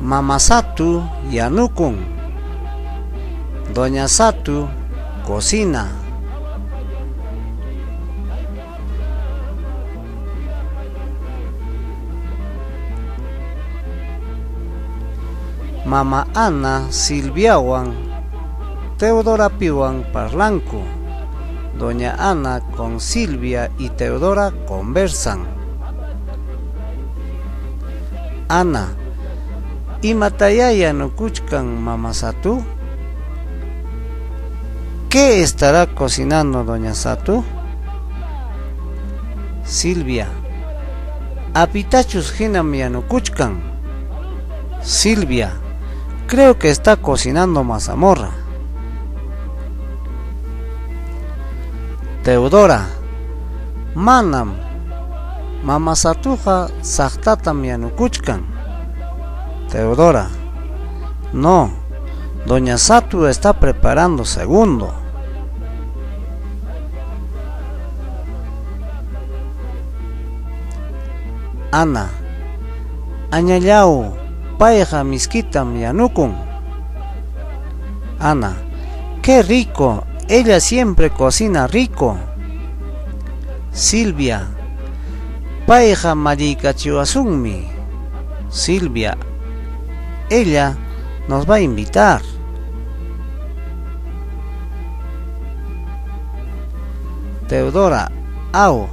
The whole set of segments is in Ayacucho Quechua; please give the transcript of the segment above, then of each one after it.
Mama Satu yanukun. Doña Satu cocina. Mama Ana Silviawan Teodorapiwan parlanku. Doña Ana con Silvia y Teodora conversan. Ana, imatayá yanukuchkan mama Satu? ¿Qué estará cocinando doña Satu? Silvia, apitachus hinam yanukuchkan. Silvia, creo que está cocinando mazamorra. Teodora, manam, mama Satuqa saqtatam yanukuchkan. Teodora, no, doña Satu está preparando segundo. Ana, añallaw, payqa miskitam yanukun. Ana, qué rico, ella siempre cocina rico. Silvia, payqa malliykachiwasunmi. Silvia, ella nos va a invitar. Teodora, aw,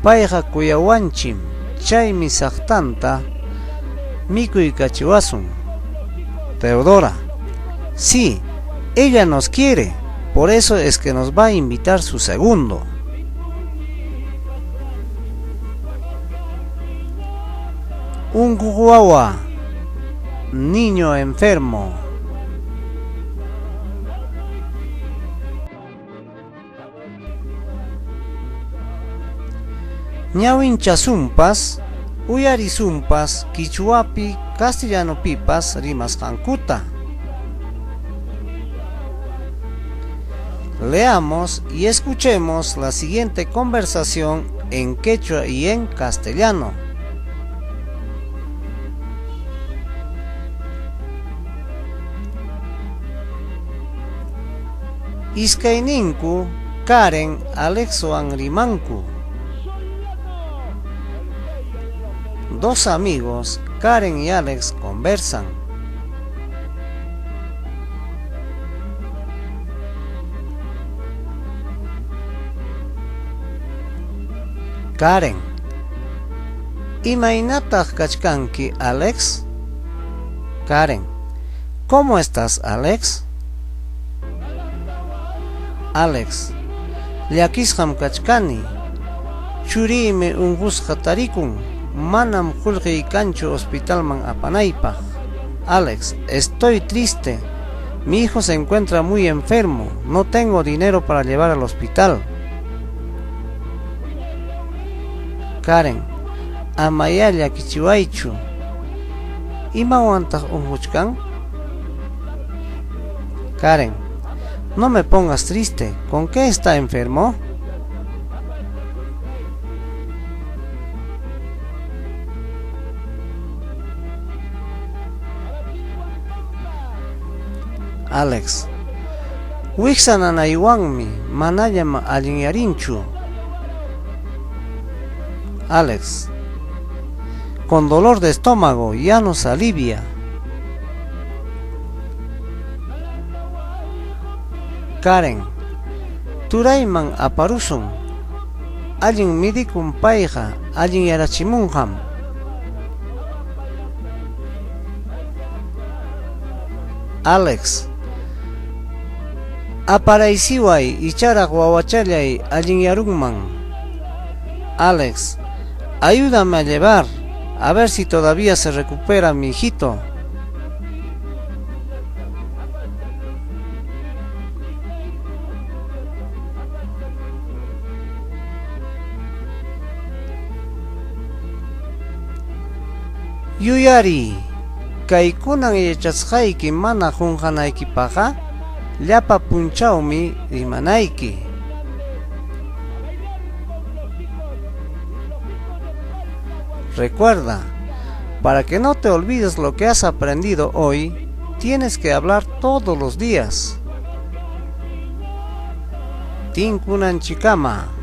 payqa kuyawanchim, chaymi saqtanta mikuykachiwasun. Teodora, sí, ella nos quiere, por eso es que nos va a invitar su segundo. Unquq wawa, niño enfermo. Ñawinchasunpas, uyarisunpas qichwapi castellanopipas rimasqankuta. Leamos y escuchemos la siguiente conversación en quechua y en castellano. Iskayninku Karen Alexwan rimanku. Dos amigos, Karen y Alex, conversan. Karen, imaynataq kachkanki, Alex? Karen, ¿cómo estás, Alex? Alex, llakisqam kachkani. Churiymi unqusqa tarikun, manam qullqiy kanchu hospitalman apanaypaq. Alex, estoy triste. Mi hijo se encuentra muy enfermo, no tengo dinero para llevar al hospital. Karen, amayá llakichiwaychu. Imawantaq unquchkan? Karen, no me pongas triste, ¿con qué está enfermo? Alex, wiksa nanaywanmi manallam allinyarinchu. Alex, con dolor de estómago ya no se alivia. Karen, turayman aparusun. Allin midikun payqa, allinyarachimunqam. Alex, aparaysiway icharaq wawachallay allinyarunman. Alex, ayúdame a llevar, a ver si todavía se recupera mi hijito. Yuyariy, kaykunan yachasqayki mana qunqanaykipaqqa llapa punchawmi rimanayki. Recuerda, Para que no te olvides lo que has aprendido hoy, tienes que hablar todos los días. Tinkunanchikama.